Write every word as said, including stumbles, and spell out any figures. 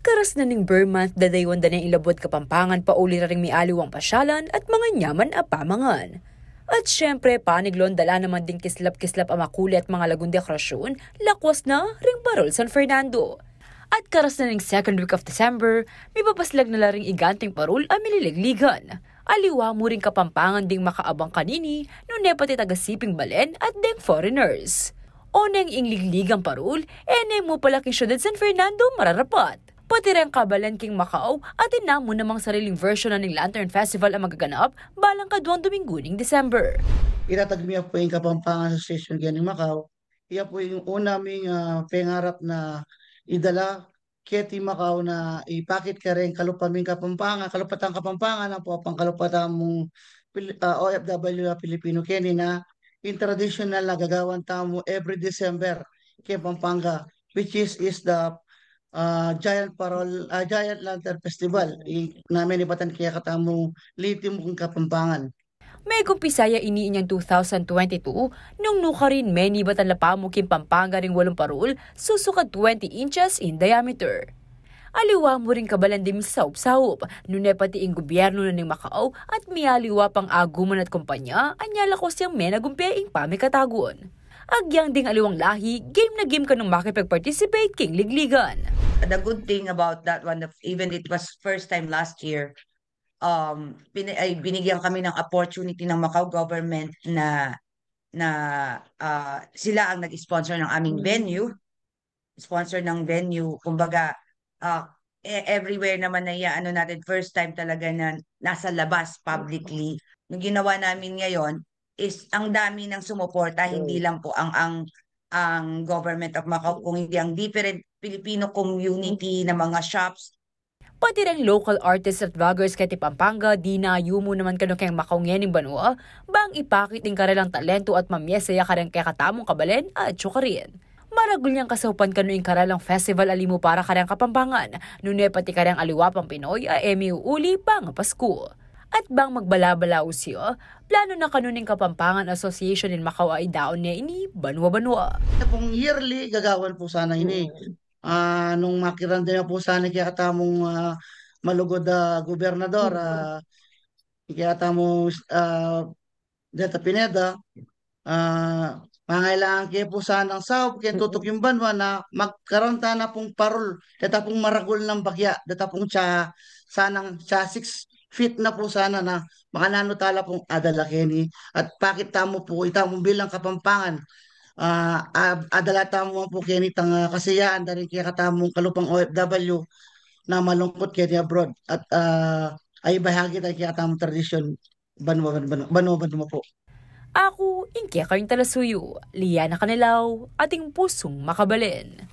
Karas na ning Burr Month, dadayuan da ne ing labuad Kapampangan pauli ra ring mialiwang pasyalan at manganyaman a pamangan. At syempre, paniglon da la naman ding kislap-kislap a makuli at mangalagung dekorasyun, lakwas na ring Parol San Fernando. At karas na ning second week of December, mipapaslag na la ring iganting parul a mililigligan. Aliwa mu ring Kapampangan ding makaabang kanini, nune pati taga-siping balen at deng foreigners. Oneng ing ligligang parul, e ne mu pala king syudad San Fernando mararapat. Pati reng kabalen king Macau, atin na mu namang sariling version na ning Lantern Festival a magaganap balang kaduang Dominggu ning December. Itatag mi pu ing Kapampangan Association keni Macau. Iya pu ing una ming, ah, pengarap na idala keti Macau na ipakit kareng kalupa ming Kapampangan, kalupa tang Kapampangan, ampo pang kalupa tamung Pil-, ah, O F W a Pilipino keni na ing tradisyonal na gagawan tamu every December keng Pampanga, which is, is the, ah, Giant Parol, ah, Giant Lantern Festival. I, na menibatan kaya katamu Liti mu king Kapampangan. Megumpisa ya ini inyang two thousand twenty-two, nung nukarin menibatan la pamu king Pampanga ring walung parul, susukat twenty inches in diameter. Aliwa mu ring kabalen ding misaup-saup, nune pati ing gubyernu na ning Macau at mialiwa pang aguman at kumpanya, anya lakwas yang menagumpe ing pamikatagun. Agyang ding aliwang lahi, game na game kanung makipag-participate king ligligan. The good thing about that one, the, even it was first time last year, um, pini-, ay, binigyan kami ng opportunity ng Macau government na, na, ah, sila ang nag-sponsor ng aming Mm. venue, sponsor ng venue. Kumbaga, ah, e-, everywhere naman na iya, ano natin, first time talaga na nasa labas publicly. Yung ginawa namin ngayon is ang dami ng sumuporta, hindi Right. lang po ang, ang, ang government of Macau, kung hindi ang different Filipino community na mga shops. Pati reng local artists at vloggers keti Pampanga, dinayu mu naman kanu keng Macau ngening banua, bang ipakit ing karelang talento at mamyesa ya kareng kekatamung kabalen at sukarin. Maragul yang kasaupan kanu ing karelang festival a limu para kareng Kapampangan, nune pati kareng aliwa pang Pinoy a e miuuli bang Pasku. At bang magbala-balaus ya, planu na kanu ning Kapampangan Association in Macau a idaun ne ini banua-banua. Kung yearly, gagawan pu sana ini. Mm. Ah, nung makiramdam ya pu sana ing kekatamung, ah, malugud a gobernador, Mm. ah, ing kekatamung, ah, Deta Pineda, ah, mangailangan ke pu sanang saup keng Mm. tutuking banua na magkaroon tana pung parul, deta pung maragul nang bagya, deta pung cha-, sanang cha six feet na pu sana na makananu tala pung adala keni. At pakit tamu pu, itamu bilang Kapampangan, ah, a-, adala tamu pu keni tang, ah, kasiyahan da ring kekatamung kalupang O F W na malungkut keni abroad. At, ah, ay bahagi da ring kekatamung tradisyon. Banua, banua, banua, banua pu. Aku, ing kekayung talasuyu, Liana Canelao, ating pusung makabalen.